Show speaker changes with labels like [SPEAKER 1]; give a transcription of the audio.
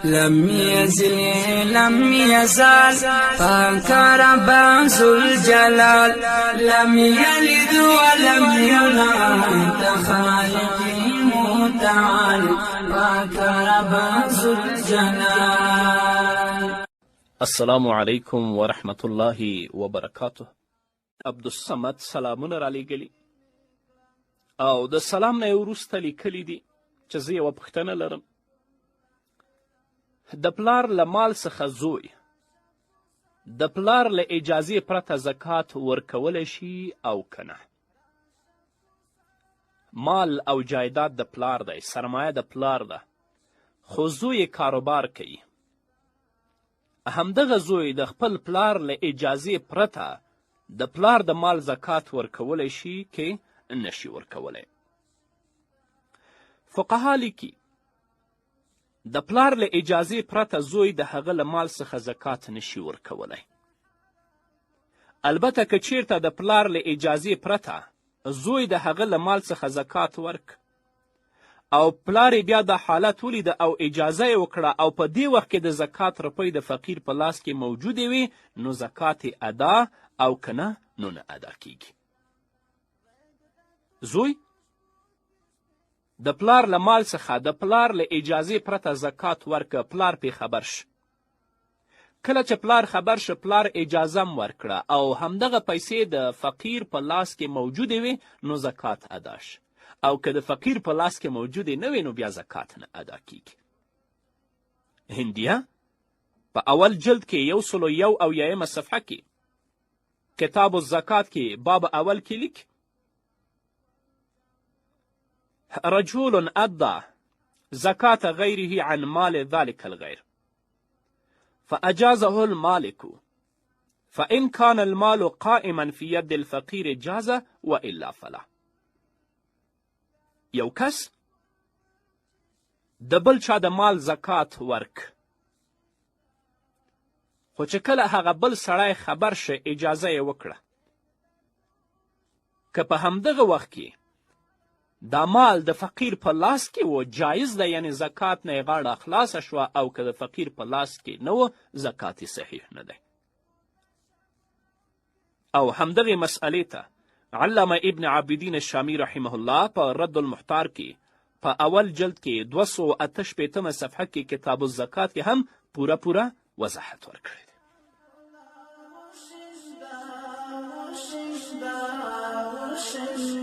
[SPEAKER 1] لم يزل لم يزال پاک رب ذو الجلال، لم يلد ولم يولد، خالق متعال، پاک رب ذو الجلال.
[SPEAKER 2] السلام علیکم ورحمت الله وبرکاته. عبدالصمد سلامونه رالیږلي او د سلام نه یې وروسته لیکلي دي چې زه یوه پوښتنه لرم. د پلار له مال څخه زوی د پلار له اجازې پرته زکات ورکولی شي او که نه؟ مال او جایداد د پلار دی، سرمایه د پلار ده، خو زوی کاروبار کوي. همدغه زوی د خپل پلار له اجازې پرته د پلار د مال زکات ورکولی شي که نشي ورکولی؟ فقها لیکي د پلار له اجازې پرته زوی د هغه له مال څخه زکات نشي ورکولی. البته که چیرته د پلار له اجازې پرته زوی د هغه له مال څخه زکات ورک او پلار یې بیا دا حالت ولیده او اجازه یې وکړه او په دې وخت کې د زکات روپۍ د فقیر په لاس کې موجودې وي، نو زکات یې ادا او که نه نو نه ادا کیږي. زوی د پلار له مال څخه د پلار له اجازې پرته زکات ورکه، پلار پې خبر شو. کله چې پلار خبر شو، پلار اجازه هم ورکړه او همدغه پیسې د فقیر په لاس کې موجودې وې، نو زکات ادا شو، او که د فقیر په لاس کې موجودې نه وې نو بیا زکات نه ادا کیږي. هندیه په اول جلد کې 171 صفحه کې کتاب الزکات کې باب اول کې لیک: رجل ادى زكاة غيره عن مال ذلك الغير فأجازه المالك، فإن كان المال قائما في يد الفقير جاز وإلا فلا. یو کس د بل چا د مال زکات ورک، خو چې کله هغه بل سړی خبر شه اجازه یې وکړه، که په همدغه وخت کې دا مال د فقیر په لاس کې و جایز ده، یعنې زکات نه یې غاړه خلاصه شوه، او که د فقیر په لاس کې نه و زکات یې صحیح نه دی. او همدغې مسئلې ته علامه ابن عابدین الشامی رحمه الله په رد المحتار کې په اول جلد کې 268 صفحه کې کتاب الزکات کې هم پوره پوره وضاحت ورکړی دی.